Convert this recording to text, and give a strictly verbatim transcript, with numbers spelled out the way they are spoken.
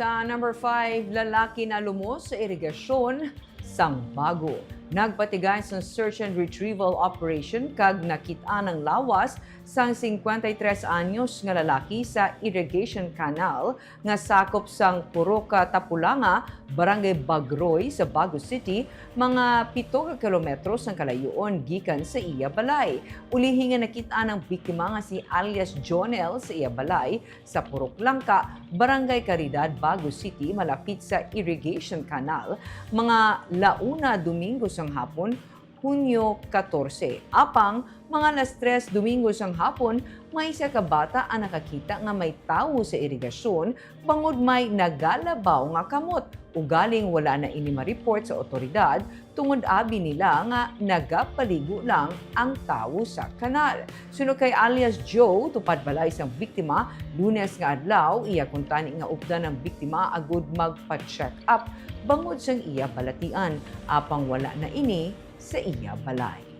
Sa number five, lalaki nalumos sa irigasyon sang Bago. Nagpatigay sang search and retrieval operation kag nakit-an ang lawas sang singkwenta y tres anyos nga lalaki sa irrigation canal nga sakop sang Purok Tapulanga, Barangay Bagroy sa Bago City, mga pito ka kilometro sang kalayuon gikan sa iya balay. Ulihi nga nakit-an ang biktima nga si alias Jonel sa iya balay sa Purok Langka, Barangay Caridad, Bago City, malapit sa irrigation canal, mga la una Domingo sang hapon, Hunyo katorse. Apang mga alas tres Domingo sang hapon, may isa ka bata ang nakakita nga may tawo sa irigasyon bangod may nagalabaw nga kamot. Ugaling wala na ini ma-report sa awtoridad tungod abi nila nga nagapaligo lang ang tawo sa kanal. Suno kay alias Joe, tupad balay sang biktima, Lunes nga adlaw, iya kuntani nga updan ang biktima agud magpa-check up bangod sang iya balatian, apang wala na ini sa iya balay.